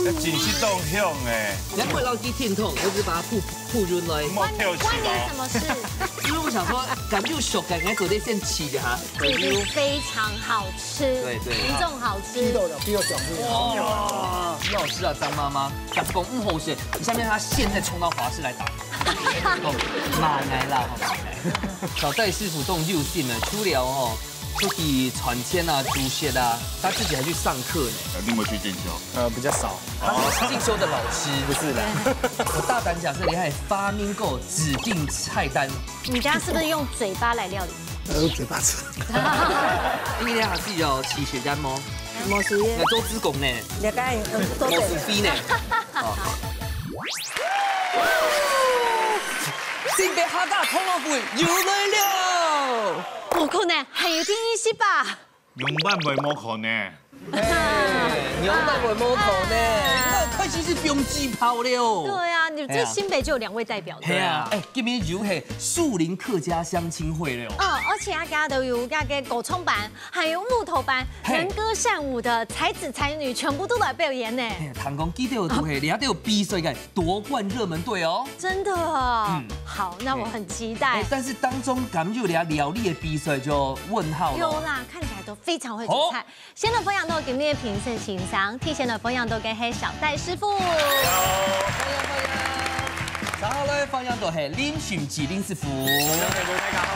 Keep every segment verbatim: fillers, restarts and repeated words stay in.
那真是當香欸。難怪老弟聽痛，我只把它鋪，鋪潤來。莫跳起來。關你什麼事？因為我想說，感覺有手感，應該昨天先起的哈。這已經非常好吃，對，對。嚴重好吃。比我，比我小吃。哇，很好吃啊，張媽媽。講不好吃，下面她現在衝到華視來打。慢來啦，吼，慢來。小戴師傅當有心呢，除了吼，出去賺錢啊、煮食啊，他自己還去上課呢。呃，你有沒有去進修？呃，比較少。他是進修的老師。不是啦。我大膽假設，你還發明過指定菜單。你家是不是用嘴巴來料理？呃，用嘴巴吃。你兩下子有去學家嗎？無事。你做志工呢？了解，嗯，做無事費呢？哦。新北客家同樂會又來了！無可能，還有第二十吧？ 仰般會無可能？嘿，仰般會無可能？那開始是放鞭炮了。對啊，你這新北就有兩位代表，對啊。嘿啊，哎，今日又係樹林客家鄉親會了。嗯，而且啊，大家都有該个歌唱班，還有木頭班，嘿。能歌善舞的才子才女全部都來表演呢。嘿，聽講記得有都係，你還得有比賽个 奪冠熱門隊哦。真的哦。嗯。好，那我很期待。哎，但是當中敢有倈料理个比賽就問號了。有啦，看起來都非常會煮菜。好。先來分享到今日个評審先生，提前來分享到个係小戴師傅。歡迎，歡迎。然後呢，分享到係林尋志林師傅。大家好。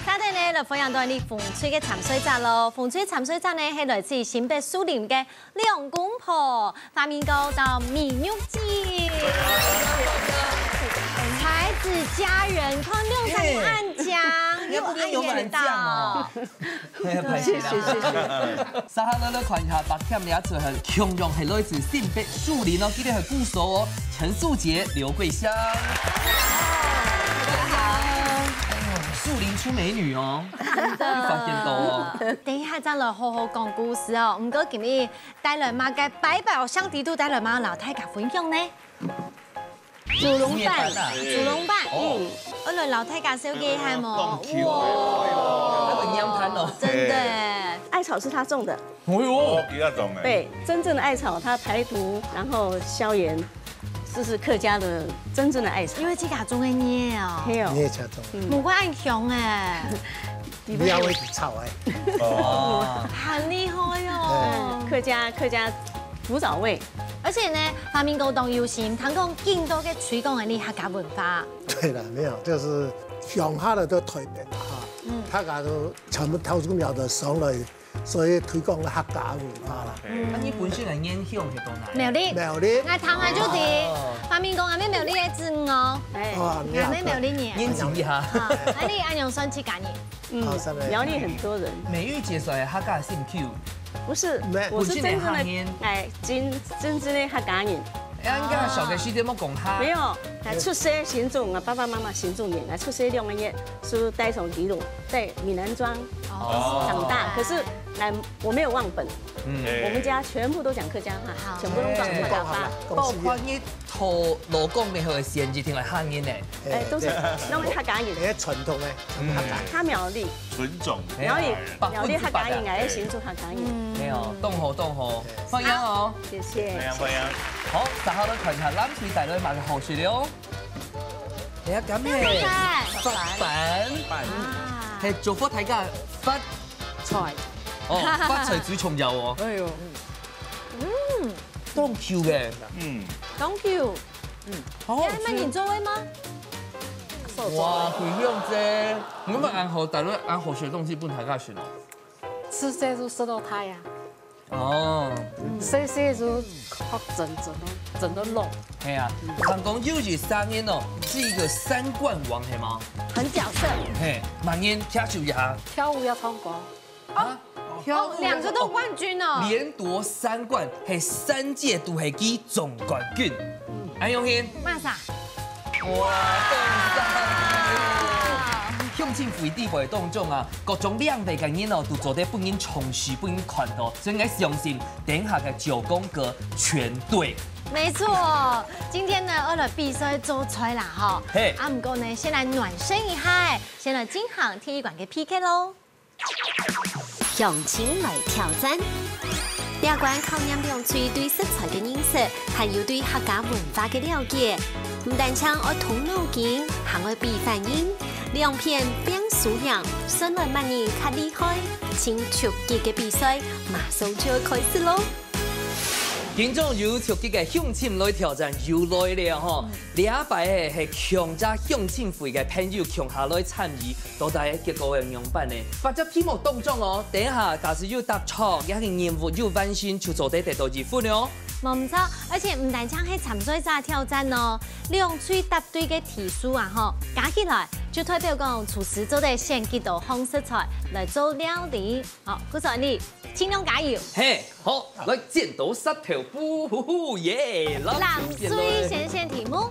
今日呢，來分享到你紅隊个參賽者咯。紅隊參賽者呢，係來自新北樹林个 兩公婆，花明哥到美玉姐。才子佳人，看兩儕恁靚，嘿，又恁緣投。你不跟有蠻像哦。哎呀，謝謝，謝謝。接下來來看一下，白天倈出係共樣係來自新北樹林哦，今日係鼓手哦，陳素潔、劉桂香。哎呦，樹林出美女哦，你發現到哦。等一下再來好好講故事哦，毋過今日 帶來麼个擺擺哦，上底肚帶來麼个摎大家分享呢？豬籠粄。豬籠粄，哦。嗯，我來摎大家紹介一下無？哇，那個娘盤哦。真的。艾草是他種的。哎呦，哦，給他種哎。對，真正的艾草，它排毒，然後消炎，這是客家的真正的艾草。因為自家種个葉哦。係哦。你也吃種。嗯。無怪恁香哎。 料會炒哎。哦。很厲害哦。哎。客家，客家古早味。而且呢，花明哥當有心，聽講盡多个推廣个客家文化。對了，沒有，就是鄉下的都推廣哈，嗯。大家都全部挑出苗的上來，所以推廣客家文化啦。嗯。啊，你本身个原鄉係到哪裡？苗栗。苗栗。𠊎聽下就知。哦。花明哥，𠊎係苗栗个子女哦。哎。哇，你好。𠊎係苗栗人。認識一下。啊，啊，你恁樣算自家人？ 嗯，好，上來。苗栗很多人。美玉姐所以客家心臼。不是，沒，我是真正的，本身係客人。哎，真，真正的客家人。哎，你看小个時節莫講客。沒有，哎，出世新竹，我爸爸媽媽新竹人，哎，出世兩個月，是帶從基隆，在閩南莊哦。長大，可是，哎，我沒有忘本。嗯。我們家全部都講客家話，好。全部都講客家話。哎，包括你 討老公背後个先一定係客人呢。哎，都是，對。攏係客家人。哎，傳統个，嗯。客家。他苗栗，純種。苗栗，百分之百啊。苗栗客家人，哎，新竹客家人。嗯。哎喲，當好，當好。對。歡迎哦。謝謝。歡迎，歡迎。好，接下來看一下藍隊帶來麼个好食了。哎呀，今日係發粄。發粄。啊。係，祝福大家發財。哦，發財最重要哦。哎喲。嗯。當Q个。嗯。當Q。 嗯，好好吃。你還蠻認真的嗎？哇，很用這，你們恁好，帶來恁好食个東西分大家食哦。吃這就食到大呀。哦。細細就靠整整的，整个肉。哎呀，聽講有一儕人哦，是一個三冠王，係嗎？很角色。嘿，麼人介紹一下。跳舞要唱歌。 啊？哦，兩個都冠軍哦。連奪三冠，係三屆都係佢總冠軍。安永興。麼儕？哇，哇！鄉親會在會當中啊，各種靚个人哦，都做得分人重視、分人看到，所以𠊎相信等下个九宮格全對。沒錯，今天呢，𠊎來比賽做菜啦吼。嘿。啊，毋過呢，先來暖身一下，先來進行第一關个P K咯。 鄉親來挑戰。這關考驗兩隊對食材个認識，還有對客家文化个了解。毋單淨愛動腦筋，還愛比反應，兩片拚輸贏，算來麼人較厲害。盡刺激个比賽，馬上就愛開始囉！今朝有刺激个鄉親來挑戰又來了吼！這擺係強者鄉親會个朋友共下來參與， 到底結果會仰般呢？八隻題目當中哦，等下假使有答著，這個任務有完成，就做得得到一分哦。無毋著，而且毋單淨係參賽者挑戰哦，兩隊答對个題數啊吼，加起來就代表講廚師做得選幾多項食材來做料理。好，故所你盡量加油。嘿，好，來剪刀石頭布，呼呼耶！藍隊先選題目。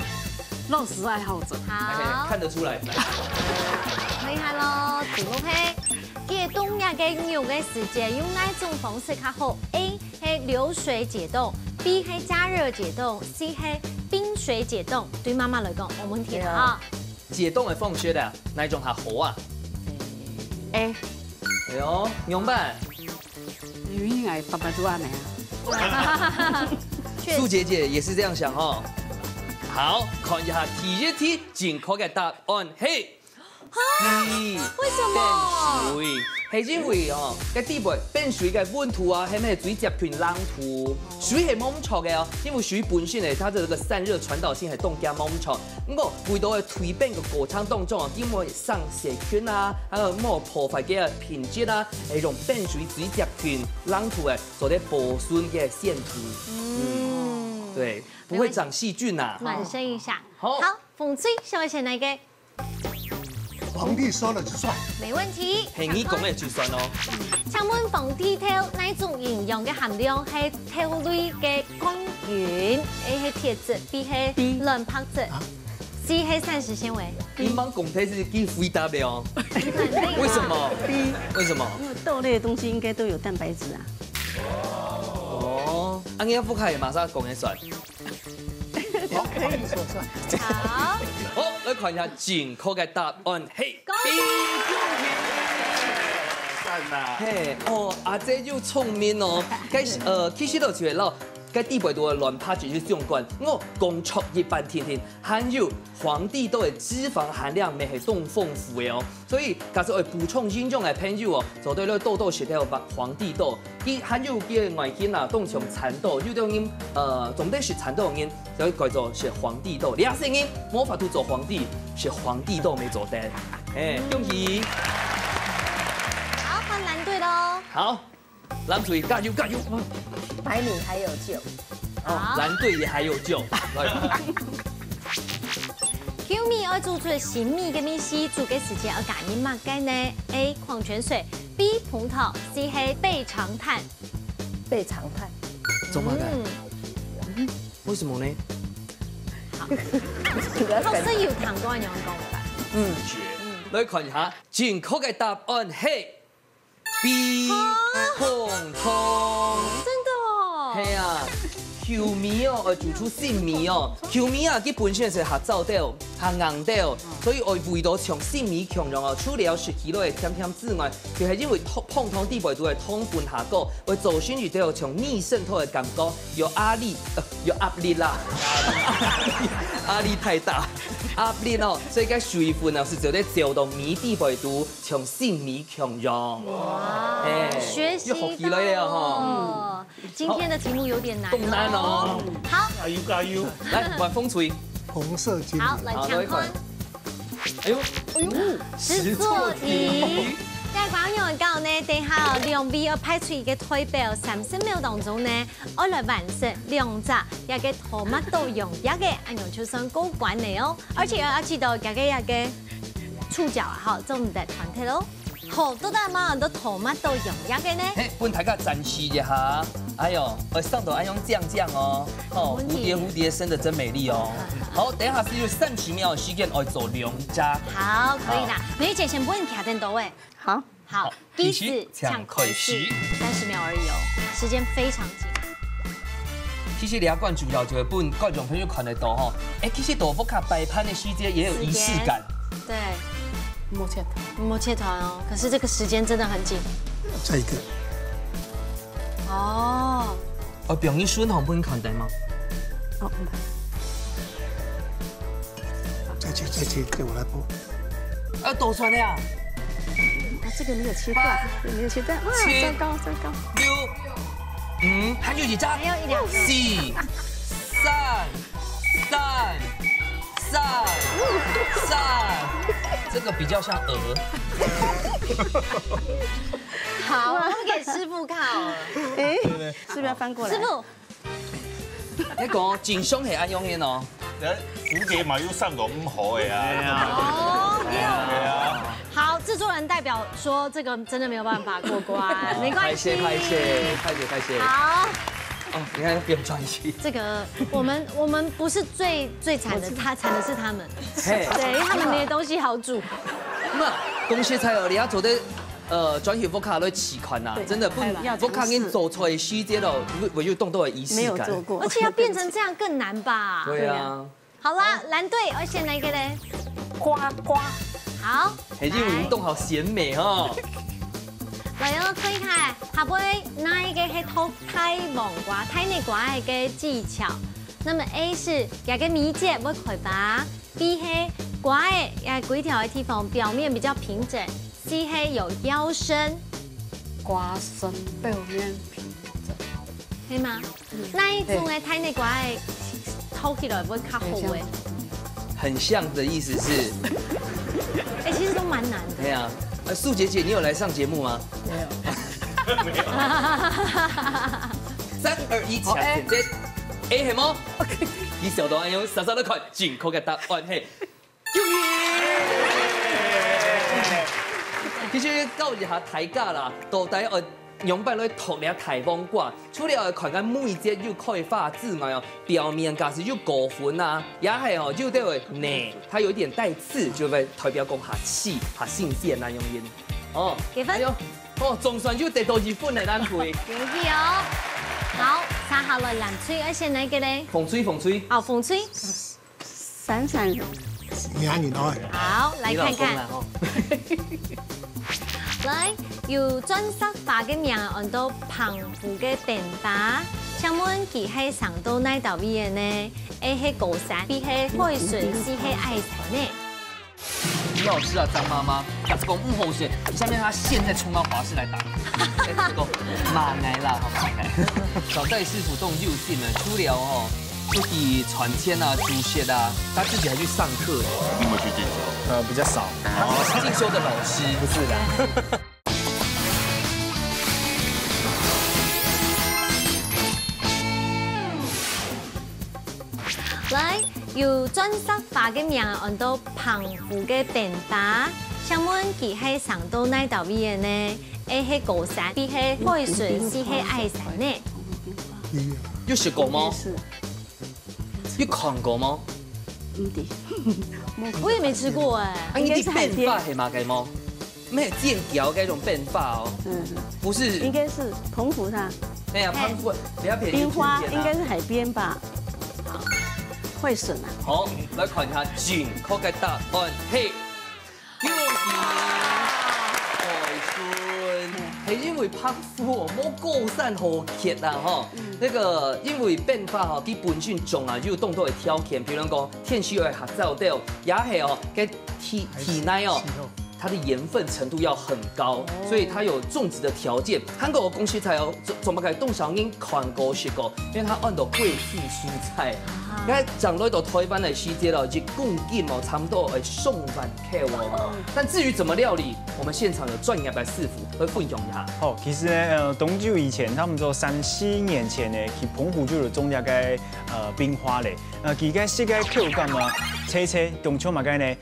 肉食愛好者。好，看得出來。問一下囉，題目係：解凍這個肉个時節，用哪種方式較好？A係流水解凍，B係加熱解凍，C係冰水解凍。對媽媽來講，無問題啦哈。解凍个方式啊，哪種較好啊？A。哎喲，仰般？因為𠊎爸爸都恁樣啊。蘇姐姐也是這樣想哦。好，看一下第一題，正確个答案係 B，為什麼？冰水。係因為哦，該底背冰水个溫度啊，係毋係最接近零度？水係無毋著个哦，因為水本身呢，它的這個散熱傳導性係當強無毋著。毋過，為到个退冰个過程當中啊，因為生細菌啊，還有無破壞个品質啊，係用冰水最接近零度个，做得保存个鮮度。嗯，對，不會長細菌啊。暖身一下。好，紅隊想愛選哪個？ 皇帝說了就算。沒問題。係你講个就算哦。請問皇帝豆哪種營養个含量係豆類个冠軍？A係鐵質，B係卵白質，C係膳食纖維。你吂講豆係佢回答了哦。為什麼？B。為什麼？因為豆類的東西應該都有蛋白質啊。哦，啊，你要不可以馬上講一算。 好，可以說算。好，好，來看一下正確个答案係恭喜！B，恭喜！讚啊！嘿，哦，阿姐又聰明哦。該，呃，其實都就係摎該底背肚个卵白質有相關。𠊎講著一半定定，還有皇帝豆个脂肪含量乜係當豐富个哦。 所以，假使愛補充營養个朋友哦，做得來多多食兜皇帝豆。佢還有佢个外形啊，當像蠶豆，有兜人，呃，總得食蠶豆个人，所以改做食皇帝豆。這世人無法度做皇帝，食皇帝豆乜做得。哎，恭喜！好，換藍隊囉。好，藍隊加油加油！排名還有救。哦，好。藍隊也還有救。來。 球迷愛煮出新味个味緒，煮个時節愛加入麼个呢？A，礦泉水，B，紅糖，C係備長炭。備長炭。做麼个？嗯。為什麼呢？好。確實有聽過恁樣講法。嗯。來看一下，正確个答案係 B，啊？紅糖。真的哦。係啊，球迷哦，愛煮出新味哦。球迷啊，佢本身係較燥兜、較硬兜，所以愛味道像新味共樣哦。除了食起來个甜甜之外，就係因為紅糖底背肚个糖分較高，會造成一兜像逆滲透个感覺，有壓力，呃，有壓力啦。壓力太大，壓力哦，所以該水分啊，係做得走到米底背肚， 像新米共樣。哇，哎，學習到哦。又學起來了哈。今天的題目有點難哦。當難哦。好，加油，加油。來，換紅隊。紅色精靈。好，來，好，請看。來看。哎喲，哎喲，識錯題。該朋友講呢，等下哦，兩位愛派出一個代表，三十秒當中呢，愛來完成兩隻這個tomato用藥个，恁樣就算過關了哦。而且要記得，這個這個 觸角啊，吼，做毋得斷忒哦。好，到底有無恁多tomato用藥个呢？嘿，分大家展示一下。哎喲，愛生到恁樣靚靚哦。哦，無問題。蝴蝶蝴蝶生得真美麗哦。好，等一下係有三十秒的時間愛做兩隻。好，可以啦。好。美姐先分你卡等到位。好。好，好，計時請開始。計時請開始。三十秒而已哦，時間非常緊。 其實這關主要就係分觀眾朋友看得到吼，哎，其實到屋下擺盤个時節也有儀式感。時間。對。無切斷。無切斷哦，可是這個時間真的很緊。再一個。哦，哦，表演順行分你看得嗎？哦，再切，再切，给我來播。啊，倒轉了啊！啊，這個沒有切斷，八，這個沒有切斷，哇，七，糟糕，糟糕。六，五，還有一隻，還有一兩個。四，三，三，三，三，這個比較像鵝。好，我們給師傅看好了。哎，是不是要翻過來？師傅，你講，真相係恁樣个哦。蝴蝶嘛有三個毋好个啊。哦，對啊。好，製作人代表說這個真的沒有辦法過關，沒關係。歹勢，歹勢，歹勢，歹勢。好。哦，你看，不用專心。這個，我們，我們不是最，最慘的，他，慘的是他們。嘿。對，因為他們沒東西好煮。那恭喜蔡友，你要做得，呃，轉去屋下來試看啊，對，真的不，要，屋下人做出來个時節咯，我，我有當多个儀式感。沒有做過。而且要變成這樣更難吧？對啊。好啦，藍隊，我選哪一個嘞？呱呱。好，已經運動好選美哦。來哦，看一下，下背哪一個係讀大黃瓜、大耳瓜个技巧？那麼A是這個眉節會開花，B係瓜仔這規條个地方表面比較平整，C係有腰身。瓜身表面平整。係嗎？ 哪一種个大耳瓜个讀起來會較好个？很像的意思是？哎，其實都蠻難的。對啊，呃，素姐姐，你有來上節目嗎？沒有。三二一，搶選擇。A係無？你笑到恁樣，煞煞來看，正確个答案係 恭喜！其實教一下大家啦，到底愛仰般來讀這大黃瓜，除了愛看佢每一節有開花之外哦，表面假使有過分啊，也係哦，有兜个呢，它有一點帶刺，就會代表講較細、較新鮮那樣音。哦，幾分？哎喲，哦，總算又得到一分了，咱隊。恭喜哦！好，接下來藍隊愛選哪一個呢？紅隊，紅隊。哦，紅隊。 閃閃。你看你都會。好，來看看。你老公啦，吼。來，有鑽石花个名安到澎湖个冰花，請問佢係生到哪兜位个呢？A係高山，B係海脣，C係矮山呢？很好吃啊，張媽媽。假使講毋好食，你下面他現在衝到華視來打。哎，這個馬來啦，好，馬來。小戴師傅都很用心了，除了哦， 出去賺錢啊、煮食啊，他自己還去上課耶。你有沒有去進修？呃，比較少。他是進修的老師。不是啦。來，有鑽石花个名安到澎湖个冰花，請問佢係生到哪兜位个呢？A係高山，B係海脣，C係矮山呢？有食過嗎？ 有看過嗎？毋知。我也沒吃過哎。啊，你知冰花係麼个嗎？毋係尖叫該種冰花哦。嗯，不是。應該是澎湖它。哎呀，澎湖，不要便宜冰花應該是海邊吧？海脣啊。好，來看一下正確个答案係 恭喜！海脣，係因為澎湖哦，無高山好去啦吼。那個，因為冰花吼，佢本身種啊，有當多个條件，比如講天時愛較燥熱，也係哦，該地，地泥哦，它的鹽分程度要很高，所以它有種植的條件。還過我講實在哦，做，做麼个當少人看過食過，因為它安到貴婦蔬菜。你看，長落到台灣个時節咯，一公斤哦，差不多愛上萬 K O。但至於怎麼料理，我們現場有專業的師傅會分享一下。哦，其實呢，呃，當久以前，差不多三四年前呢，去澎湖就有種這個，呃，冰花嘞。呃，佢个食个口感啊，脆脆，當像麼个呢？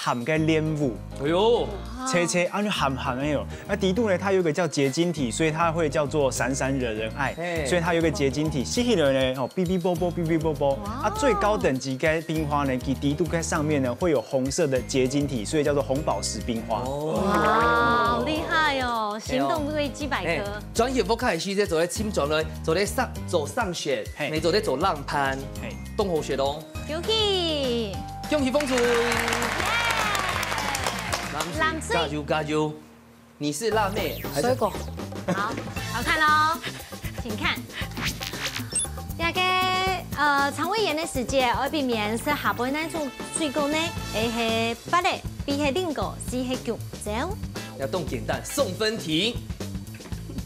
鹹个蓮霧。哎喲，脆脆，啊，就鹹鹹个喲。那底肚呢，它有一個叫結晶體，所以它會叫做閃閃惹人愛。嘿。所以它有一個結晶體，食起來呢，哦，嗶嗶啵啵，嗶嗶啵啵。啊，最高等級个冰花呢，佢底肚个上面呢，會有紅色的結晶體，所以叫做紅寶石冰花。哇，好厲害哦！行動危機百科。哎，轉去屋下个時節，做得清轉來，做得上，做上學，嘿。你做得做浪攤，嘿。當好食哦。恭喜！恭喜紅隊！藍隊，藍隊。加油，加油！ 你是辣妹還是？水果。好，好看哦，請看。這個，呃，腸胃炎个時節，愛避免食下背哪種水果呢？A係芭樂，B係蘋果，C係弓蕉。要動簡單，送分題，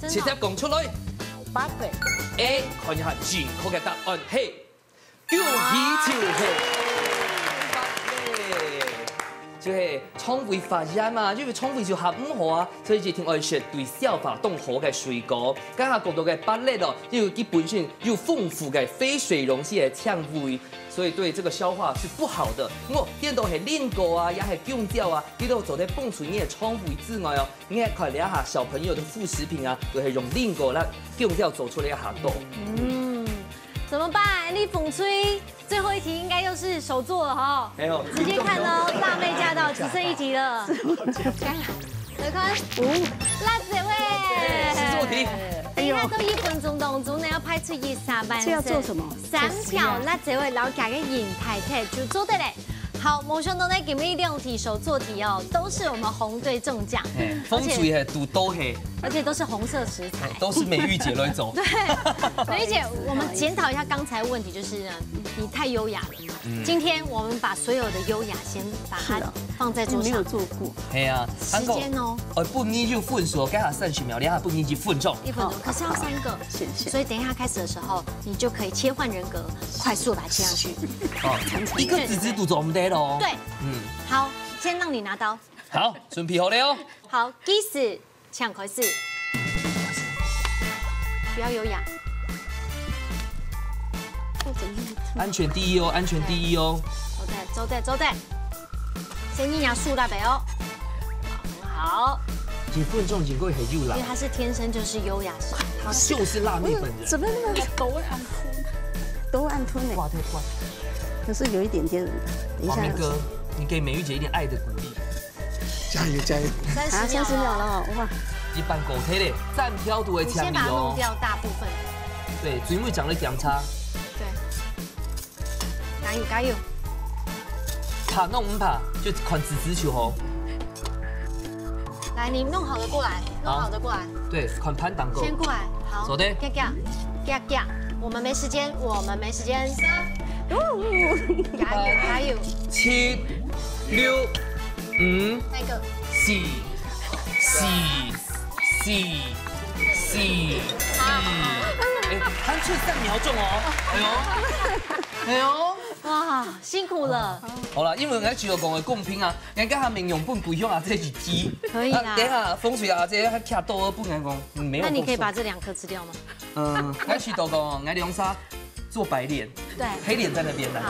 真的哦。直接講出來。芭樂。 A，看一下正確个答案係，恭喜就係。就係腸胃發炎嘛，因為腸胃就合毋好啊，所以一定愛食對消化當好个水果。剛剛講到个芭樂哦，因為佢本身有豐富个非水溶性个羥胃，所以對這個消化是不好的。哦，顛倒係蘋果啊，也係弓蕉啊，佢都做得幫助你个腸胃之外哦，你看這下小朋友的副食品啊，都係用蘋果啦、弓蕉做出來个效果。嗯，怎麼辦？你風吹，最後一題應該又是手作了哈。沒有，直接看哦，辣妹駕到，只剩一題了。來看，五，辣子味。十四題。等一下，都一分鐘當中呢，要派出一三班，這要做什麼？三條辣子味，然後加個引牌貼就做得嘞。好，沒想到呢，今日兩題手作題哦，都是我們紅隊中獎。嘿，風水係堵到係，而且都是紅色食材。都是美玉姐來做。對，美玉姐，我們檢討一下剛才問題，就是呢，你太優雅了。今天我們把所有的優雅先把它是啊放在桌上。没有做过。係啊，時間哦，哦，不，你就分數，該下三十秒，你還不，你就分鐘。一分鐘，可是要三個，谢谢。所以等一下開始的時候，你就可以切換人格，快速把它切上去。哦，一個子子都做毋得咯。對，嗯，好，先讓你拿刀。好，準備好了哦。好，計時，請開始。不要優雅。哦，怎么那么痛？安全第一哦，安全第一哦。走的，走的，走的。先你拿樹大北哦。很好，一分鐘已經過很久了因為，他是天生就是優雅型。好，就是辣妹本人。怎么那么都會暗吞。都会暗吞呢？哇，太快！可是有一点点，等一下华明哥，你给美玉姐一点爱的鼓励。加油加油！三十啊，三十秒秒了，了，哇！一般高铁嘞，站票都会抢你你先把它弄哦。掉大部分。对，水尾长得强差，对，加油加油！怕弄唔怕，就看直直就好。来，你弄好的过来，弄好的过来，对，看潘档狗。先过来，好，走的加加加加，我们没时间，我们没时间。加油加油！七、六、五、那个四、四、四、四、四。哎，还剩三秒钟哦。哎呦，哎呦。哇，辛苦了。好啦，因為𠊎主要講个公平啊，人家還沒用分歸鄉啊，這一支。可以啦啊等一下風水啊，這還卡到分人講，嗯，沒有。那你可以把這兩顆吃掉嗎？嗯，𠊎試到講，𠊎兩儕做白臉，對，黑臉在那邊呢。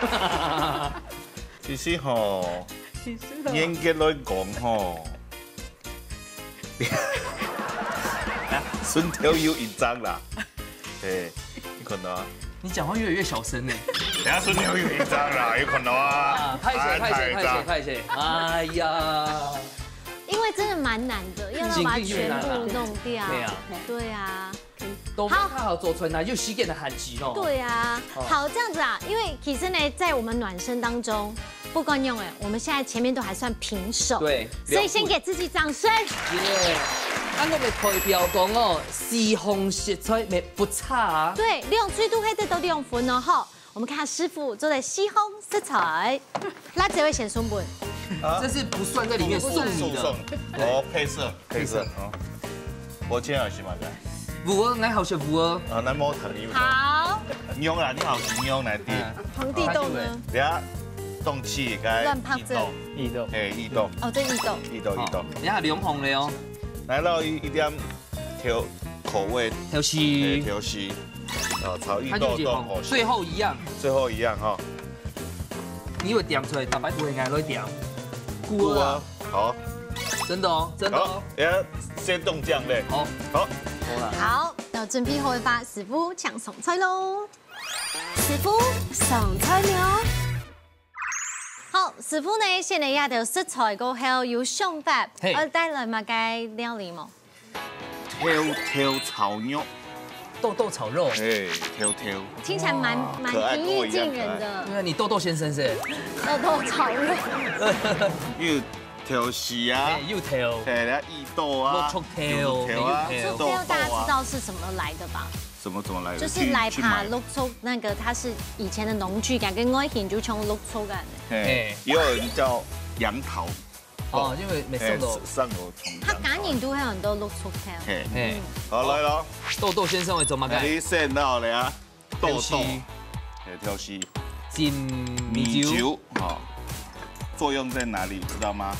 好，其實吼，嚴格來講吼，順條有一張啦。嘿，你看到啊？你講話越來越小聲呢。等下順條有一張啦，有看到啊啊？，拍謝拍謝拍謝拍謝！哎呀，因為真的蠻難的，要把它全部弄掉。對啊，對啊，都較好做出來，又時間的限制哦。對啊。哦好，這樣子啊，因為其實呢，在我們暖身當中，不管用哎，我們現在前面都還算平手，對所以先給自己掌聲。耶，恁樣个代表講哦，四項食材乜不差啊。對，兩隊都可以得到兩分哦，吼。我們看師傅做的四項食材，辣子味先送分。這是不算在裡面，送你的。哦，配色配色哦。我今天有什麼的？五二，𠊎好食五二。啊，那麼疼你。好，你用啦，你好，你用來滴。嗯皇帝豆呢？等下凍起該亂拍這異凍，異動。嘿，異凍，哦，這異凍。異凍，異凍。你看兩項了哦，來到一一點調口味，調是嘿，調是，啊，炒異它就凍凍好是最後一樣，最後一樣哈，你會點出來，大白不會應該來點。菇啊，好，真的哦，真的哦好。，等下先凍醬嘞，好，好，好了。好，那準備好一發，師傅請上菜嘍。師傅上菜了。好，師傅呢，先來這條食材過後有想法，嘿要帶來麼个料理無？豆豆炒肉，豆豆炒肉，嘿，豆豆，聽起來蠻蠻可愛平易近人的。對啊，你豆豆先生是？豆豆炒肉，因為豆豉啊，哎，又豆，哎，然后芋头啊，绿豆豆绿豆啊，绿豆豆这个大家知啊，道是什么来的吧？什么怎么来的？就是来去去买爬绿豆，那个它是以前的农具感，跟我以前就从绿豆感的。哎哎，也有人叫杨桃，哦，因为没哎送到，上有从它杨桃赶紧都会有很多绿豆汤。嘿，哎，好来了，豆豆先生会做么个？你先到了啊，豆豆豆豉，哎，豆豉，浸米米酒，酒啊，作用在哪里？知道吗？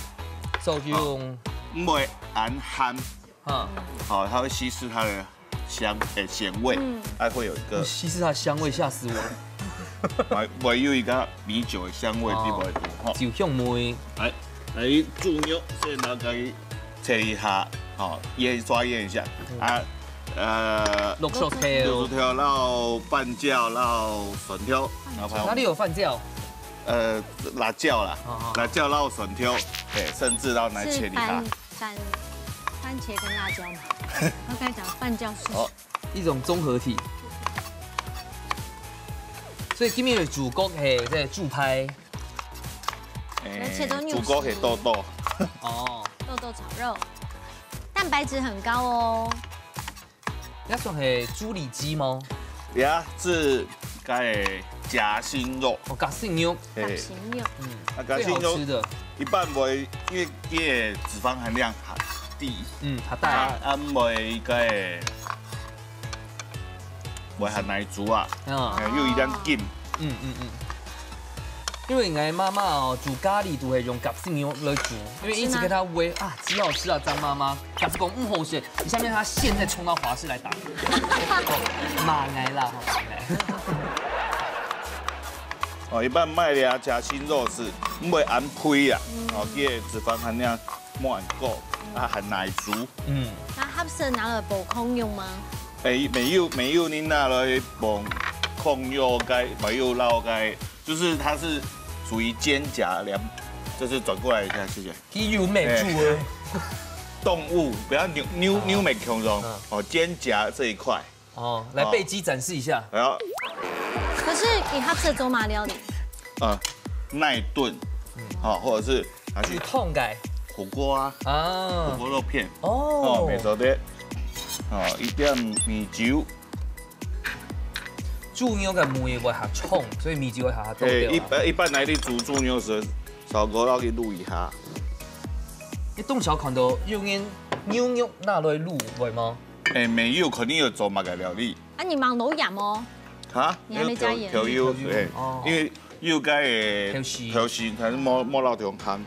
作用，因为含含，哈，好，它会稀释它的香，哎，咸味，它会有一个稀释它香味，吓死我了。还还有一个米酒的香味，哦对不对？哈，酒香味，来来，猪肉先拿给切一下，好，腌抓腌一下啊，呃，绿豆就是头，调到番椒，然后粉条，然后还有哪里有番椒？呃辣椒啦哦哦，辣椒，然后粉条，哎，甚至到来切一下是番。番番茄跟辣椒嘛？我刚才讲番椒是好一种综合体。所以今天的主角系这个猪排哎而且都主角系豆豆，哦，豆豆炒肉，蛋白质很高哦。那算系猪里脊吗？呀，是该夹心肉，哦，夹心肉，哎夹，心肉，啊，夹最心肉好吃的。一般会，因为佢个脂肪含量很低，嗯，好啊大。，啊，会个会很难煮啊，嗯哎，又一定要紧。嗯嗯嗯。因为我妈妈哦煮咖喱都会用夹心肉来煮，因为一直跟她喂啊，只好吃啊，张妈妈。假如讲不好吃，你下面她现在冲到华视来打，骂我啦，吼骂我。哦，一般卖的啊，夹心肉是因为含肥啊，哦，佢个脂肪含量冇很高，啊，很难煮。嗯，那合适拿来爆炕肉吗？哎，没有没有，你拿来爆炕肉个，没有肉个，就是它是属于肩胛两，就是转过来一下，谢谢。佢有咩煮啊？动物不要扭扭扭没空中嗯哦，肩胛这一块，哦，来背肌展示一下。然后可是你合适做嘛料理？呃，耐炖，好，或者是拿去煮汤个火锅啊，火啊，锅肉片，哦哦，，没错的，哦，一点米酒，猪肉个味会下冲，所以米酒会下下多哎，一掉啊。般一般来你煮猪肉时，炒锅要去卤一下。你东桥看到有人牛肉拿来卤，会吗？哎，没有，肯定有做么个料理啊，你忙老盐哦。哈？你还没加盐调油，调油哎哦，因为又该调豉调豉，它是莫莫老调汤。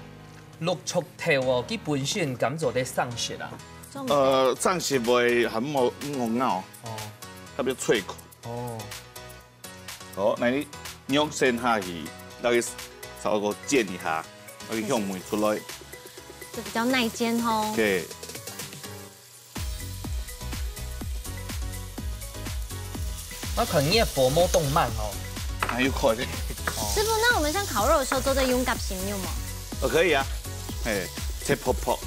绿豆头哦，佢本身敢做得生食啊？重呃，上些会很冇冇咬，哦特别脆口。哦，好，那你肉先下去，那个炒锅煎一下，那个香味出来。就比较耐煎哦。对，那肯定火莫动慢哦。还有快点。师傅，那我们像烤肉的时候都在用夹心肉吗？哦，可以啊，哎，切薄薄。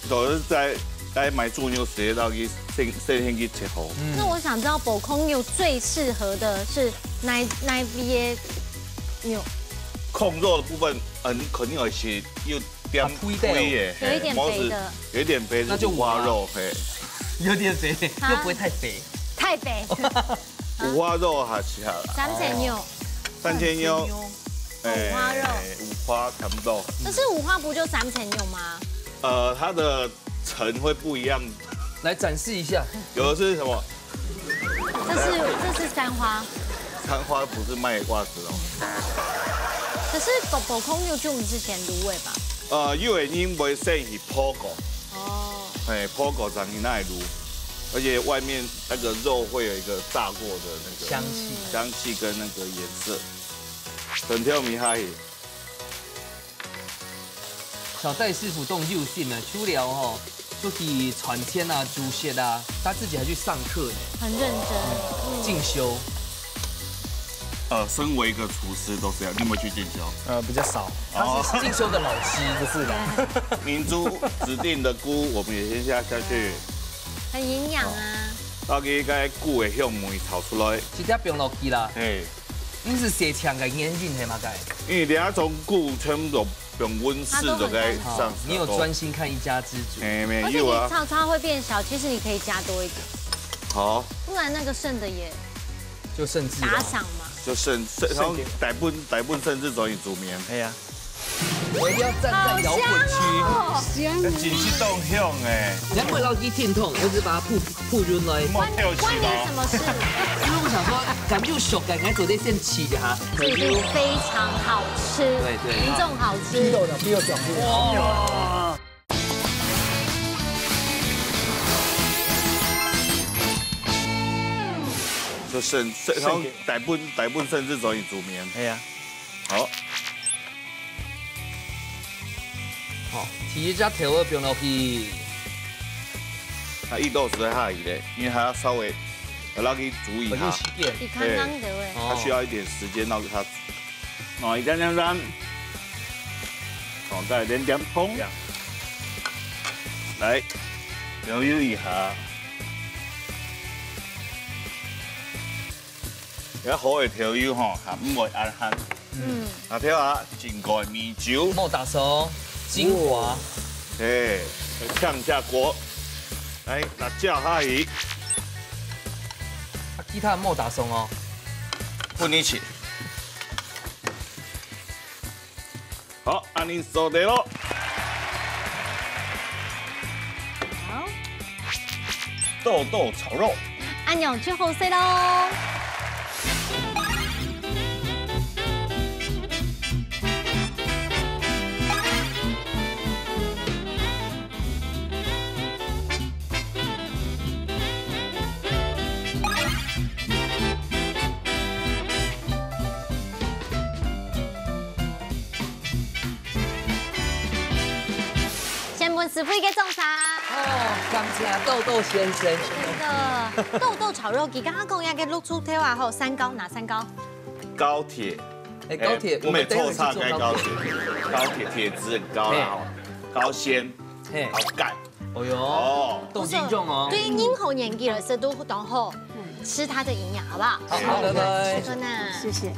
都是在在买猪肉时，到去先先先去切好。嗯那我想知道爆炕肉最适合的是哪哪一边肉？控肉的部分，嗯，肯定有一些有点啊，肥的哦肥耶，有一点嘿肥的，有一点肥是那就五花肉，嘿，有点肥，啊又不会太肥。太肥，五花肉还是好啦，三层肉，三鲜肉，五花肉哎，五花差不多。可是五花不就三层肉吗？呃，它的层会不一样，来展示一下，有的是什么？这是这是三花，三花不是卖袜子哦。可是爆爆炕肉就不是先入味吧？呃，因为因为先去泡过，哦，哎，泡过才去那里卤，而且外面那个肉会有一个炸过的那个香气。香气跟那个颜色，很挑米嗨。小戴师傅动用心呢，除了吼出去赚钱啊、煮食啊，他自己还去上课呢，很认真。进修。呃，身为一个厨师都这样，你有没有去进修？呃，比较少。他是进修的老师，不是的。明珠指定的菇，我们也先下下去，很营养啊。到给该菇的香味炒出来。直接放落去啦。嘿，你是写强个原因系嘛？该因为等下从菇全部都用溫室就該上手。你有專心看一家之煮，哎，没而且有啊，你炒出来会变小，其实你可以加多一点，好，不然那个剩的也就甚至打赏嘛。就剩剩，然后大部分大部分甚至转去煮面。哎呀，我一定要站在摇滚区。哦，香真是当香哎，你要不要给听筒，我只把它铺铺进来。莫跳起关你什哦。么事？因为我想说，咱就小改改做这线起哈。一定非常好吃，对对严重好吃。肉的，比我讲过。就剩剩，然后大部分大部分甚至转去煮面。哎呀，好，好，提一只调味放落去，那一豆豉下去嘞，因为它要稍微要让它煮一下我就，洗点。你刚刚的味，它需要一点时间让它，哦，一点点点，哦，再来点点汤，来，调味一下。 要好个调味吼，還毋會恁鹹。嗯，啊，調下，浸過米酒，莫打手，精华。哎，嗆一下鍋，來，辣椒下去，啊，其他莫打手哦。分你切。好，恁樣做得咯。好，豆豆炒肉。恁樣就好勢咯。先分師傅一个掌聲。哦，感謝豆豆先生。真的，豆豆炒肉，佢剛剛講一个綠豆頭啊，吼，三高，哪三高？高鐵，哎，高鐵，哎我们等一下去我们也抽查坐高铁。该高铁，高铁铁质很高啦，吼，高纤，嘿，好钙，哦哟，哦，动静重哦。对任何年纪来说都当好，吃它的营养，好不好？好，拜拜。谢谢。谢谢。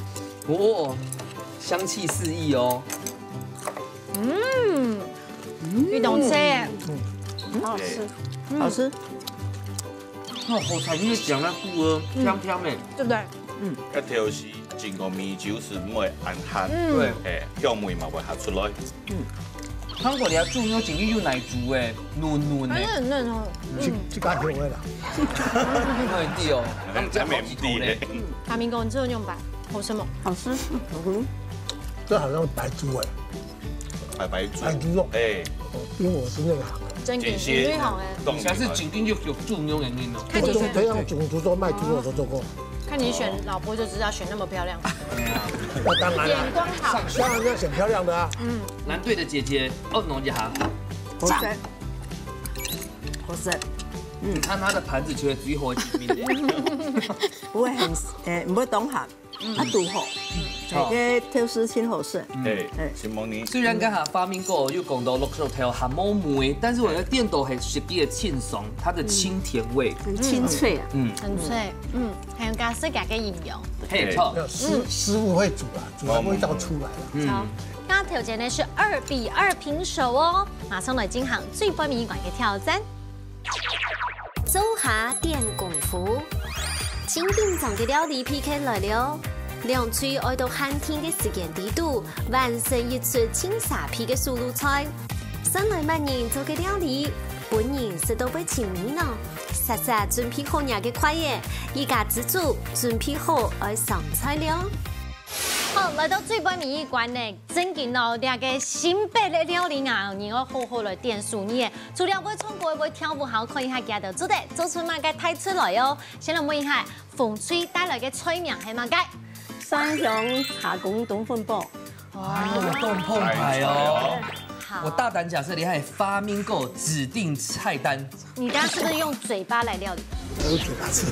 哦，香气四溢哦。嗯，你懂吃耶？好吃，对好吃，那好彩，因为讲那个哦，香香的，对不对？那调是浸个米酒是毋會恁鹹，嗯对，哎，香味嘛會下出來。韩国人煮肉真正有耐煮诶，嫩嫩还是诶，很嫩哦。这这家好味啦，因为地哦，他们家好几头嘞。大明哥，你这个用白，好吃吗？好吃。嗯，这好像白猪哎，白白煮，白猪肉，哎，因为我是内行，真的，这些你最好哎。冻你下次真正有有煮肉个人哦。看你选我做培养种族做卖猪肉都做过，看你选老婆就知道选那么漂亮，那当然了，眼光好。当然要选漂亮的啊。蓝队的姐姐，哦，弄一下。好吃，好吃，你看她的盘子，觉得最后一名。不会很，哎，不会当鹹，啊，堵好，好这个特色挺好吃。哎哎，承蒙你。虽然刚才发明哥有讲到绿豆头还冇梅，但是我觉得店头很实际的清爽，它的清甜味。很清脆啊。嗯，很脆，嗯，还有加自家个营养。嘿，错。要师师傅会煮啊，煮的味道出来了。好，刚刚挑战的是二比二平手哦，马上来进行最后一关的挑战。灶下点功夫。真紧张个料理P K来了，两队愛到限定个時間裡肚，完成一出盡沙鼻个手路菜。先來麼人做个料理，分人食到會尋味呢？煞煞準備好若个筷仔，一家之煮準備好愛上菜了。好，來到最尾一關呢，正經哦，這个新北个料理啊，你愛好好來點手藝耶。除了會唱歌、會跳舞，還要看一下佢兜做得做出麼个大菜來哦。先來問一下，紅隊帶來个菜名係麼个？三香蝦公冬粉煲，哎呦，當澎湃哦！好我大胆假設，你還有發明過指定菜單，你剛剛是不是用嘴巴來料理？我有嘴巴吃，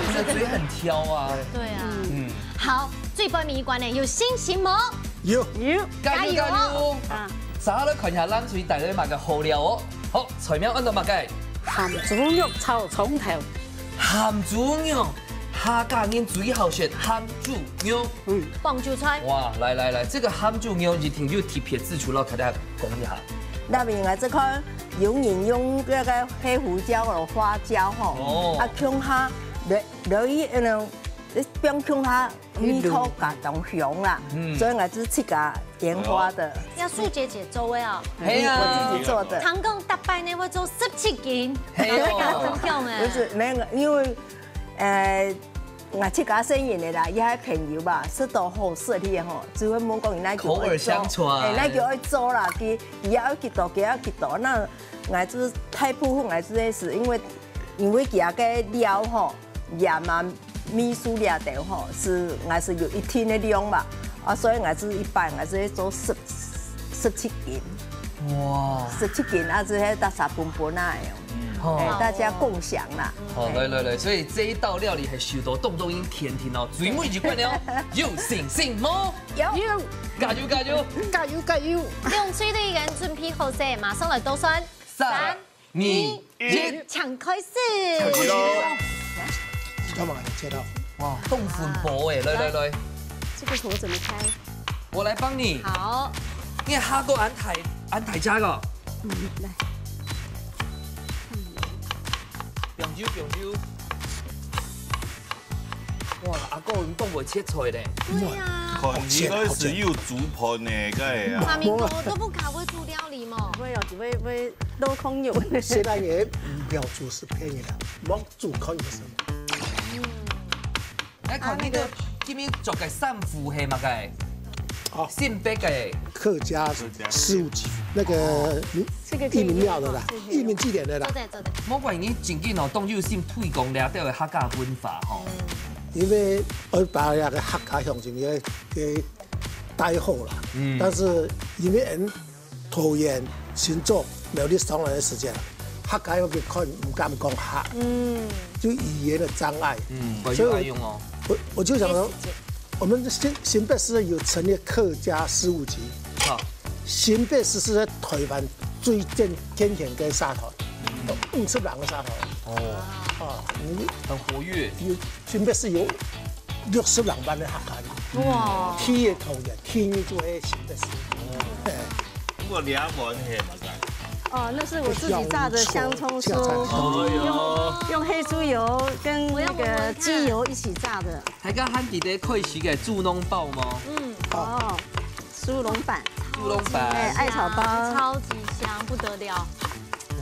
你的嘴很挑啊。對啊。嗯，好，最尾一關呢，有信心無？有加油加油！啊，接下來看一下藍隊帶來麼个好料哦。好，菜名安到麼个？鹹豬肉炒蔥頭，鹹豬肉，鹹客家人最好食鹹豬肉。嗯，棒韭菜。哇，來來來，這個鹹豬肉一定有特別之處，摎大家講一下。那邊𠊎這看有人用該個黑胡椒和花椒吼，哦啊，共下落落去，嗯，放共下味道感當香啦，嗯所以𠊎就自家研發的，要素姐姐做的哦。係啊我自己做的。糖工大伯呢會做十七斤，係哦很香哎。不是那個，因為，呃，𠊎自家生意的啦，也係朋友吧，食到好食个吼，就會問講你那口耳相傳哎，那个愛做啦，佢佢要幾多，佢要幾多，那𠊎就大部分𠊎就係因為因為佢个料吼，鹽啊、味素這兜吼，是𠊎是有一定的量嘛，啊，所以𠊎就一般𠊎就係做十十七斤，哇，十七斤啊，就係大家分分啊，好哎，大家共享啦。好，來來來，所以這一道料理係受到當多人肯定哦，最尾一關了，有信心無？有加油加油！加油加油！用水的人準備好勢，馬上來倒算。三、二、一，請開始。干嘛？你切到？哇，豆腐薄哎，來來來，这个火怎么开？我來幫你。好，你下個恁大恁大隻个，嗯，来，放油放油。哇，阿哥你當會切菜咧。對呀。看起來是有煮飯呢，該啊。馬明哥都不卡會煮料理嘛。我有几位位都空有。现代人不要做是便宜的，莫做看有什么。來看你个今日着个衫褲係麼个？哦新北个。客家事务局那个义民庙的啦，义民祭典的啦坐。在坐在。莫怪你真緊哦，當有心推廣了這个客家文化吼。因為我把那个客家鄉親个个帶好啦，嗯但是因為人桃園、新竹、苗栗上來的時間，客家話个看毋敢講客，嗯，就語言的障礙。嗯，不所以我要用哦。我我就想說，我們新新北市有成立客家事務局，好，新北市是在台灣最健健全个社團，五十人个社團。哦，啊，你很活躍。有新北市有六十人班的客家人，哇，天也桃園，天也做个新北市。哎不過兩碗係麼个？哦，那是我自己炸的香葱酥，香葱酥用用黑豬油跟那个鸡油一起炸的。大家還記得開始个豬籠包嗎？嗯，哦，豬籠粄，豬籠粄哎，艾草包，超級香，不得了。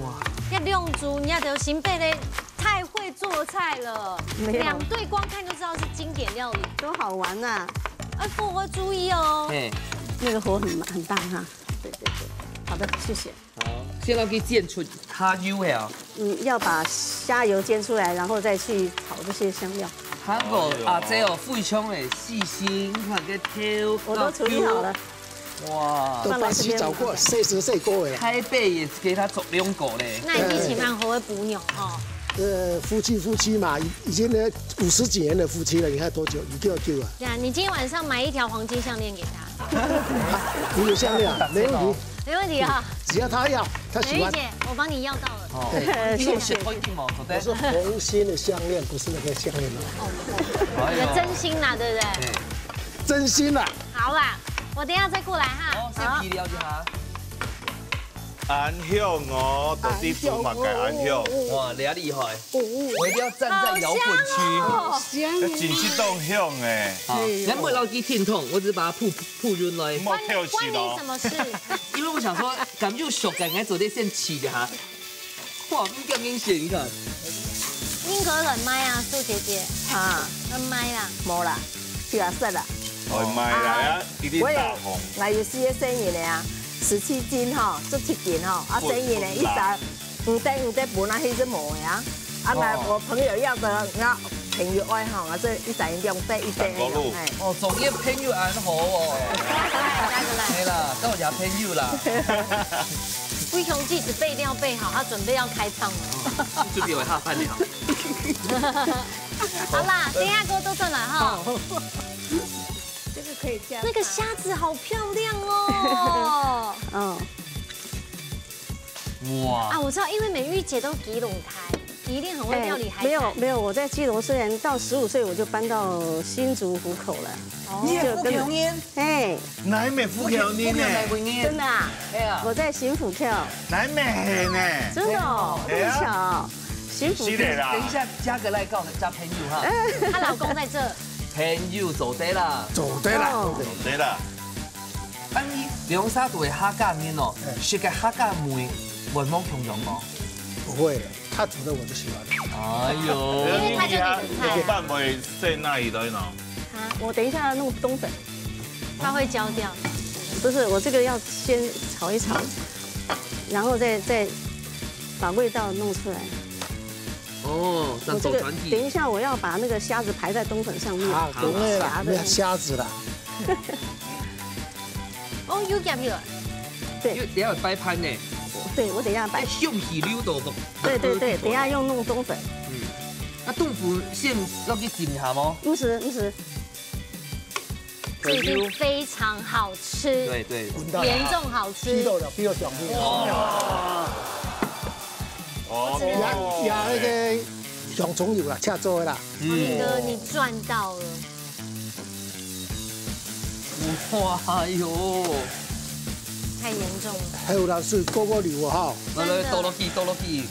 哇，這兩組，人家都新北的太會做菜了，沒有兩隊光看就知道是經典料理。多好玩呐！哎，火候注意哦。嘿，那个火很很大哈。对对对，好的，谢谢。好，先落去煎出蝦油个啊。嗯，要把蝦油煎出来，然后再去炒这些香料。韓國阿姐哦，非常个細心，你看个頭，我都处理好了。哇，都幫洗澡過，洗洗洗過的啦。台北也給他做兩個咧。那你一起蠻好的補牛哦。呃，夫妻夫妻嘛，已已經呢五十几年的夫妻了，你看多久？你給我救啊！呀，你今天晚上买一條黃金項鏈給他，你有項鏈啊？沒問題，沒問題哈。只要他要，他喜歡。美玉姐，我幫你要到了。哦，你有血統嘛，對不對？我是紅心的項鏈，不是那個項鏈哦。哎你的真心啦，對不對？真心啦，好啦，我等一下再過來哈。哦，先皮了一下。恁香哦，到底做麼个恁香？哇，你厲害！我一定要站在搖滾區。好香這真是當香哎！好，咱不要去听筒，我只是把它铺铺run來。莫跳起咯關你什。麼事？因為我想說，感覺有熟感，應該昨天先起的哈。哇，你這樣明顯，你看。寧可冷麥啊，蘇姐姐，啊，冷麥啦。無啦，就係啦。哎，買來啊，一定我也大紅。，𠊎有四個細人仔啊，十七斤吼，十七斤吼，啊，細人仔一隻五隻五隻本來係無个啊，啊，𠊎我朋友要的，𠊎朋友愛吼，啊，這一隻兩隻一隻，哎，哦，總業朋友恁好哦。加一個來。係啦，到底朋友啦。灰熊記者備料備好，他準備要開唱了。就比我下半了。好啦，等一下給我做出來哈。这个可以加那個蝦子好漂亮哦。嗯，哇，啊，我知道，因為美玉姐都基隆台，你一定很会料理海产。哎，没有，没有，我在基隆虽然到十五岁我就搬到新竹湖口了。哦。你也福建人？哎。哪里福建人呢？福建人。真的啊？哎呀。我在新福跳。哪里呢？真的哦，哎呀。那么巧。新福跳。是的啦。等一下加个赖告诉她朋友哈。她老公在这。朋友做得啦。做得啦。哦。做得啦。 恁呢，兩儕都係客家人哦，哎。食个客家味，會無共樣無？不會，他煮的我就喜歡。哎喲。因為他就你的菜啊。你飯會洗哪裡來呢？啊，我等一下弄冬粉。它會焦掉。不是，我這個要先炒一炒，然後再，再把味道弄出來。哦，我這個，這樣做團體。等一下我要把那個蝦子排在冬粉上面，啊，好。對啦，夾的。沒有蝦子啦。 哦，有夾起來。對。你等下有擺盤呢。對，我等一下擺。哎，香氣溜到都。對，對，對，等一下用弄冬粉。嗯。那冬粉先落去浸一下無？毋使，毋使。這已經非常好吃。對，對。嚴重好吃。比到了，比到上面。哇。哦。也，也那個香蔥油啦，赤做的啦。嗯。明哥，你賺到了。 哇喲！太嚴重了。後來是過過油啊哈。來，來，真的。倒落去，倒落去。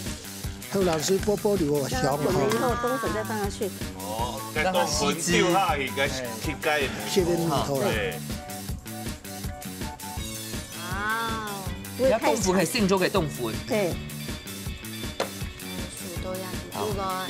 後來是過過油啊，香哈。然後冬粉再放下去。哦，該冬粉丟下去，該去該。切个米頭啦。對。哇哦。你看冬粉係新竹个冬粉。對。 水都要煮个，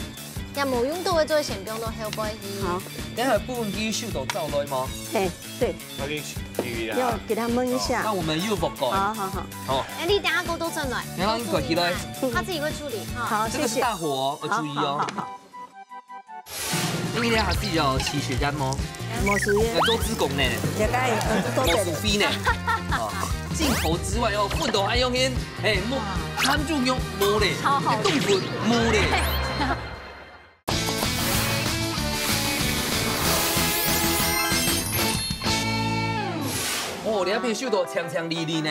也無用到个，做先放到後背去。好。等下部分佢收到燥來嗎？嘿，對，那你去啊。要給它燜一下。那我們又不搞。好，好，好。好。哎，你等下給我倒轉來，然後你搞起來。倒轉來，他自己會處理哈。好，這個是大火哦，謝謝。要注意哦。好，好，好，好。 你這下子有試食過無？無試過。愛做志工呢。這個，呃，做得。無收費呢。哦，鏡頭之外哦，粉都還用心，哎，無，哇。鹹豬肉無咧，超好吃。冬粉無咧。哦，你那邊收到強強力力呢。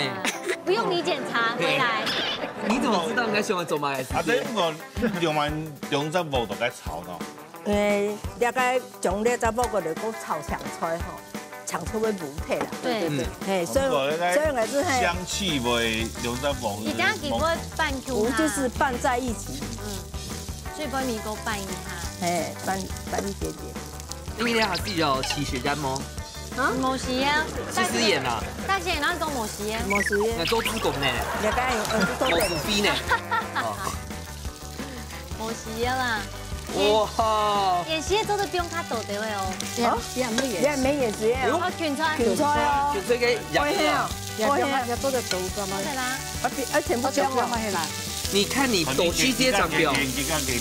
不用你檢查，回來。你怎麼知道人家喜歡做麼个？啊，這個 兩萬兩隻鑊都該炒咯。誒，了解，將這隻鑊个來講炒青菜吼，青菜會無配啦。對。嗯。嘿，所以，所以𠊎就係香氣會兩隻鑊。你等下給我拌Q它。我就是拌在一起。嗯，所以幫你給我拌一下。嘿，拌，拌一點點。你這下子有試食過無？啊？無試啊。試食過啊？大姐，你講無試啊？無試啊。愛做志工呢。了解，呃，做得。無收費呢。哦。 無試啊啦。哇！也是做得放較多个哦。啊？也沒也是。也沒也是。哦，芹菜。芹菜哦。芹菜个葉子啊。也放，也做得多个嘛。對啦。啊，比，啊，全部放了。你看你多去這張表，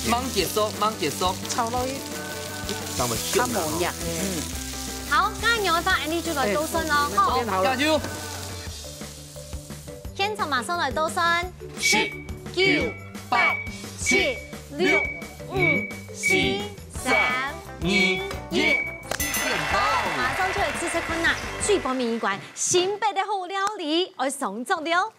忙結束，忙結束。炒落去。那麼香啊。較無藥。嗯。好，該牛肉飯，恁呢就來倒算咯，吼。好，加油！ 現場馬上來倒算，十、九、八、七、六、五、四、三、二、一。馬上就來試食看啊，最後面一關，新北个好料理，愛上桌了。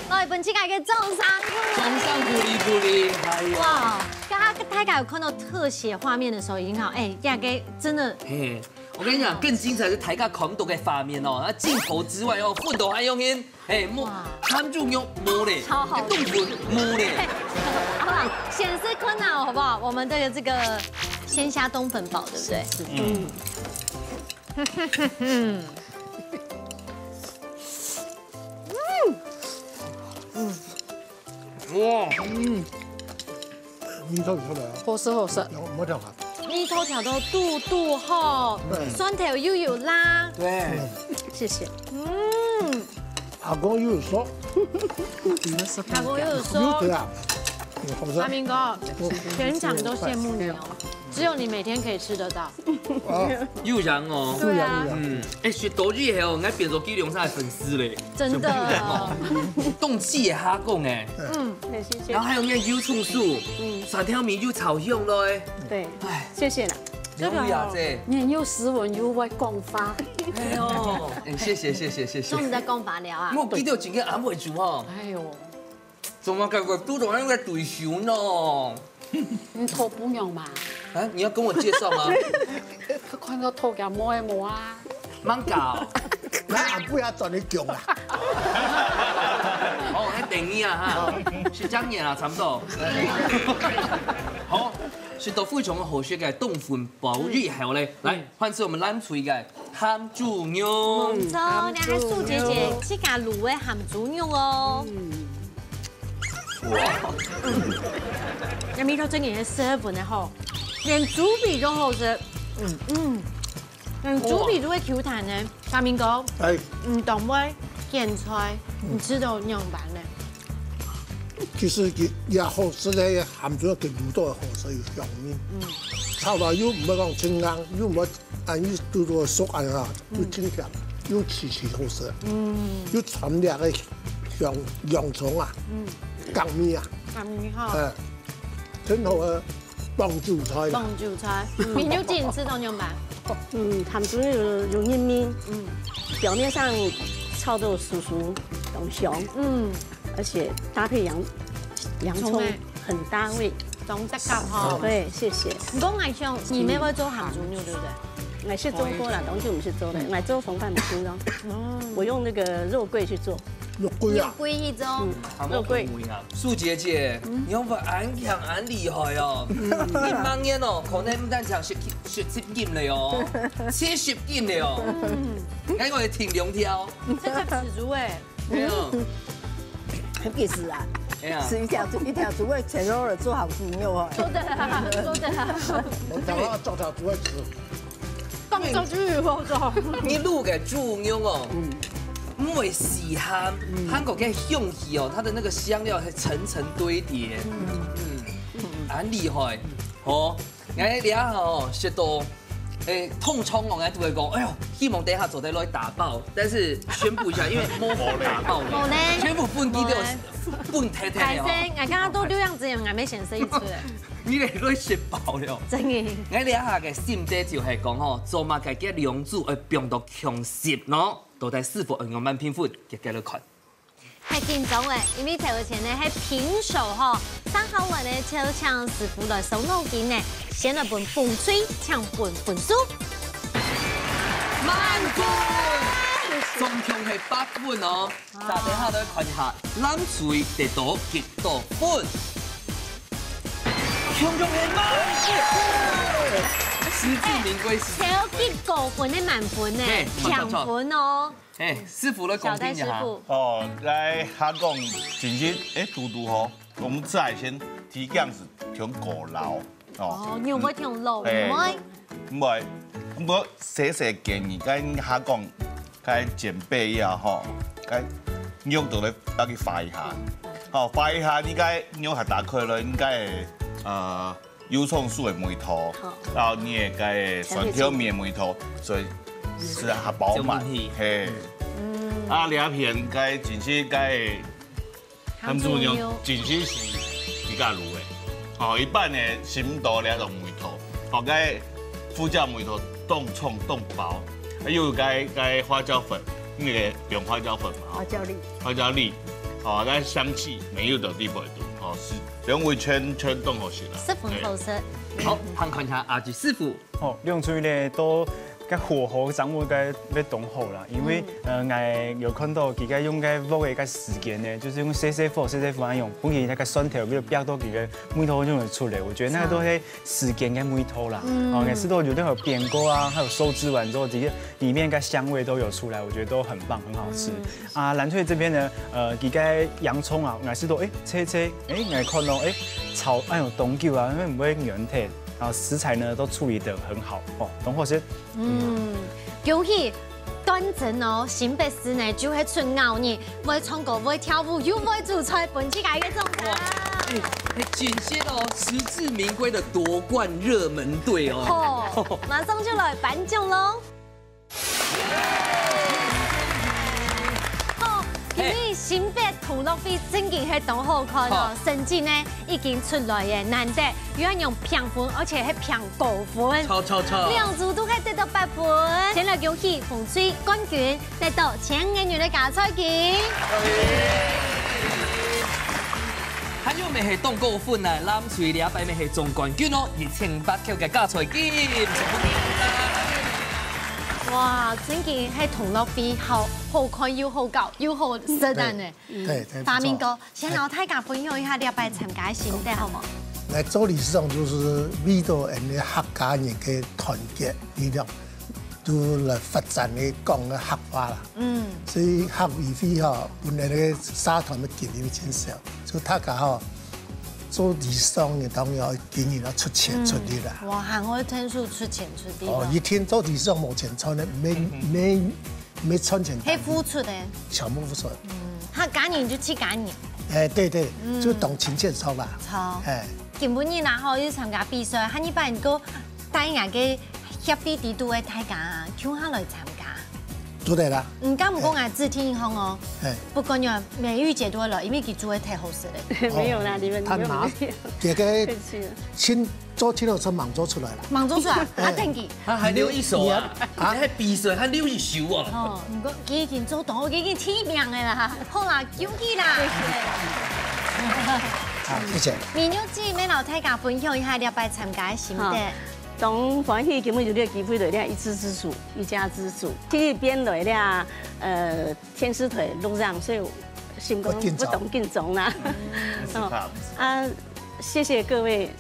來，分自家个掌聲鼓勵。掌聲鼓勵鼓勵，哎呀。哇，剛剛大家有看到特寫畫面的時候，已經好，哎，這個真的。嘿，我跟你講，更精彩是大家看到个畫面哦，那鏡頭之外哦，粉都還用心，嘿，無，哇。鹹豬肉無咧，超好吃。冬粉無咧。好啦，顯示困難好不好？我們的這個鮮蝦冬粉堡，對不對？嗯。 哇，嗯，味道出來啊。好食好食。有，沒調好。味道調到堵堵好，嗯。蒜頭又有辣。對。嗯。謝謝。嗯。阿公又有說。阿公又有說。又對啊。嗯，好食。阿明哥，全場都羨慕你哦，只有你每天可以吃得到。 啊，又香哦。對啊。嗯，哎，食到這後，𠊎變做基隆山个粉絲咧。真的。動氣也哈講哎。嗯，很新鮮。然後還有那个油蔥酥，嗯。蒜頭米又炒香了哎。對，哎。謝謝啦。兩位阿姊，你又斯文又會講話。哎呦，哎，謝謝謝謝謝謝。做毋得講話了啊？我記得有幾个安慰主哈。哎呦，怎麼感覺都總有个對手呢？你討餔娘嘛？啊，你要跟我介紹嗎？佢看到討个妹無啊？慢搞。那俺不要轉你囧啊。哦，還等你啊哈，是這樣演啊，差不多。好，食到非常好食个冬粉包以後咧，來，換成我們藍隊个鹹豬肉。無錯，你還有舒潔姐自家滷个鹹豬肉哦。哇，那味道真个係十分个好，連豬皮都好食。嗯嗯，連豬皮都會Q彈呢。大明哥，哎，你當會揀菜，你食到仰般呢？其實佢也好食个，鹹豬肉佢滷到好食有香味。嗯，炒到又毋會講清硬，又毋會恁樣堵到熟恁樣，又清香，又脆脆好食。嗯，又傳來个香洋蔥啊，嗯，薑味啊，薑味哈，哎，真好个。 傍韭菜啦。傍韭菜，嗯，你就自己吃到牛排。嗯，鹹豬肉有有入味，嗯，表面上炒到酥酥當香，嗯，而且搭配洋洋蔥蔥欸，很搭味。當得感哈。對，謝謝。毋過𠊎想，你乜會做鹹豬肉，對不對？𠊎識做過啦，當久毋識做了，𠊎做從來毋識咯。哦，我用那個肉桂去做。 肉桂啊。肉桂一種。嗯，肉桂。舒潔姐，你仰會恁強恁厲害哦？一萬年哦，可能毋單淨食食十斤了哦，七十斤了哦。哎，𠊎定量挑。這個尺度哎。對啊。很意思啊。哎呀。是一條一條竹尾切落來做好豬肉哦。做得啊，做得啊。我等下做條竹尾吃。 放上去以後就好。你滷个豬肉哦，嗯，毋會死鹹，嗯，還有个香氣哦，它的那個香料還層層堆疊，嗯嗯，很厲害。哦，𠊎這下哦，食到，誒，通常哦，𠊎都會講，哎喲，希望等一下做得來打包，但是宣布一下，因為無法打包了，無呢。全部分佢了，無呢。分太太了哦。歹勢，𠊎剛剛都六樣子，𠊎沒選擇一出來。 你來都食飽了。真个。𠊎這下个心得就係講吼，做麼个這兩組會放到共食呢？到底師傅愛仰般評分，遽遽來看。太緊張了，因為頭前呢係平手吼，接下來呢就請師傅來傷腦筋呢，先來分紅隊，請分分數。滿分，總共係八分哦。 大家等下來看一下，藍隊得到幾多分？共樣係滿分，實至名歸，實至名歸。超級高分个滿分呢，嘿，滿分。強分哦。嘿，師傅來公平一下。小戴師傅。哦，來，客講真實，誒，堵堵吼，講在先提樣子，挺古老。 哦，哦，你有無聽老妹？嘿，毋會，毋過細細建議，該客講，該前輩啊吼，該肉都來搭去化一下，吼，化一下，你該肉還打開了，應該，呃，油蔥酥个味道，好。然後你个該蒜頭米个味道，所以係較飽滿，就滿意。嘿。嗯。啊，這片該真係該 鹹豬肉真實係自家滷个。哦，一般个尋毋到這種味道。哦，該胡椒味道當重當飽，還有該該花椒粉，那個用花椒粉嘛，哦，花椒粒。花椒粒，哦，該香氣沒有到地方去，哦，係兩位全全當好食啦。十分好食。嘿。好，還看一下阿吉師傅。 吼，兩隊呢都該火候掌握該會當好啦，因為，嗯。呃，𠊎有看到佢該用該鑊个該時間呢，就係用細細火、細細火恁樣，分佢該个蒜頭，比如煸到佢个味道就會出來。我覺得那個都係時間个味道啦。嗯。哦，也係都有那個煸過啊，還有收汁完之後，這些裡面該香味都有出來，我覺得都很棒，很好吃。嗯。 啊，藍隊這邊呢，呃，佢个洋蔥啊，𠊎試到，誒，切切，誒，𠊎看到，誒，炒，哎喲，當久啊，因為毋會軟忒，然後食材呢都處理得很好，哦，當好食。嗯，恭喜段真哦，新北市呢就係出奧運，會唱歌、會跳舞，又會煮菜，分自家一個總哇，哎，哎，真實哦，實至名歸的奪冠熱門隊哦。吼，馬上就來頒獎嘍！ 好，今日新北同樂會真經係當好看哦，著。成績呢已經出來了，難得有恁樣平分，而且係平高分。著，著，著。兩組都係得到八分。先來恭喜紅隊冠軍，得到千元个加菜金。還有乜係當高分啊，藍隊這擺乜係總冠軍哦，一千八百个加菜金。哇，真經係同樂會，好，好看又好搞，又好食蛋呢。 對，對，大明哥，不錯。先摎大家分享一下這擺參加个心得，好無？來做理事長就係為著𠊎等客家人个團結力量，就來發展个講个客話啦。嗯。所以客委會吼，本來个社團个經費真少，所以大家吼，做理事長个當然愛經營愛出錢出力啦。嗯，哇，還會天數出錢出力哦，哦。一天做理事長無錢賺个，無，無 無賺錢。係付出个。全部付出。嗯，客家人就自家人。哎，對，對，嗯。就當親切熟啦。著。哎。今晡日啦吼，又參加比賽，還有一擺你个帶𠊎个協會底肚个大家啊，共下來參加。做得啦。嗯，敢毋過𠊎指定一項哦。哎。不管你美玉姐都會來，因為佢煮个忒好食了。沒有啦，你們，他拿，你們沒有。這個客氣了。親 做忒好食，吂做出來啦。吂做出來，哎。啊，等佢。他還留一手啊，你，你還，啊？你還比賽，還留一手啊。哦，毋過佢已經做到，佢已經第一名个啦。好啦，恭喜啦！好，謝謝。美玉姊，乜摎大家分享一下這擺參加个心得。好，當歡喜今晡日有這個機會來這一家之主，一家之主，第一遍來這，呃，電視台錄影，所以心肝不當緊張啦。嗯。哦，啊，謝謝各位。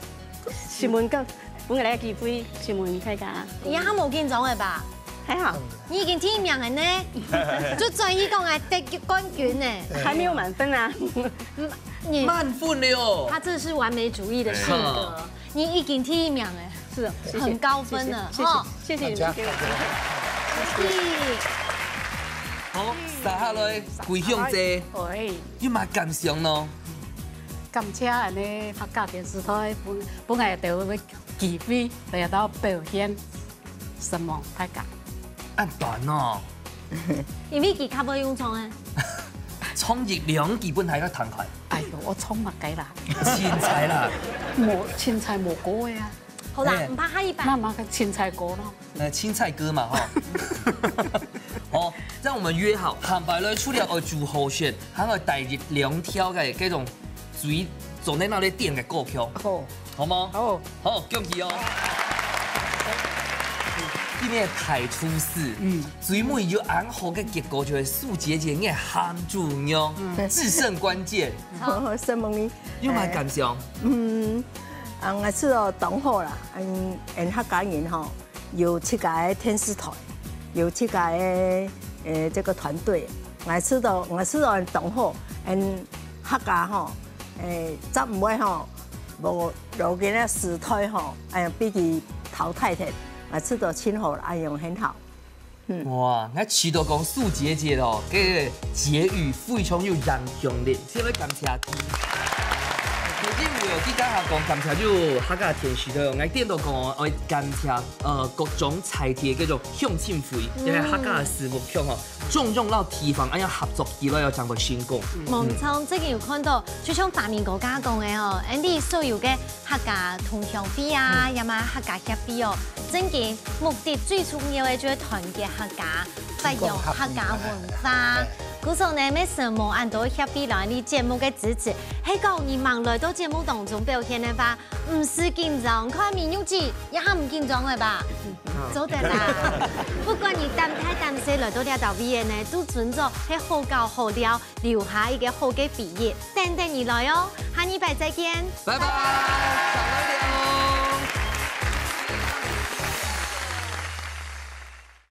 請問各，分𠊎來機會，請問大家。你還無緊張个吧？還好。你已經第一名了呢，就轉去講啊，得冠軍呢。還沒有滿分啊。嗯，你，滿分了哦。他這是完美主義的性格，哎。你已經第一名了，是哦，謝謝，很高分了，謝謝，哈。謝謝，謝謝你們給我機會。好，接下來，桂香姐，喂。有麼感想呢？ 感謝恁呢客家電視台分，分𠊎兜个機會，來到表現，承蒙大家。恁短哦。因為佢較會用唱个。唱一兩句分大家聽看。哎喲，𠊎唱麼个啦？凊彩啦。無，凊彩無歌个啊。好啦，哎。毋怕下一擺。那麼个凊彩歌咯。 呃，青菜哥嘛，哈。好，這樣我們約好，下擺來除了愛煮好食，還愛帶一兩條个這種水，做得拿來點个歌曲。好。好嗎？好。好，恭喜哦。今天太出色，嗯。最尾有恁好个結果，就係蘇姐姐，你喊住你哦，嗯。制勝關鍵。好。什麼呢？有麼感想？嗯，啊，𠊎試著當好啦，嗯，𠊎客家人吼， 有自家个電視台，有自家个，呃，這個團隊。𠊎試著，𠊎試著當好，嗯，客家吼，誒，正毋會吼，無落去个時代吼，哎呀，被佢淘汰忒。𠊎試著盡好了，哎喲，很好。嗯。哇，𠊎試著講蘇姐姐咯，這個結語非常有影響力，特別感謝佢。因為佢剛剛講感謝就客家電視台，𠊎顛倒講愛感謝 呃，各種在地个這種鄉親會，嗯。因為客家个事務局吼，重用到地方，恁樣合作起來，愛正會成功。無錯，最近有看到，就像大明哥剛剛講个哦，𠊎等所有个客家同鄉會啊，嗯。也嘛客家協會哦，真經目的最重要个就係團結客家，發揚客家文化。故所呢，乜承蒙恁多協會來𠊎等節目个支持，係講你吂來到節目當中表現个話， 毋使緊張，看美玉姊，也還毋緊張个吧？做得啦。不管你膽大膽細來到這搭位个呢，都準做係好搞好尞，留下一個好个回憶。等等你來哦，下禮拜再見。拜拜。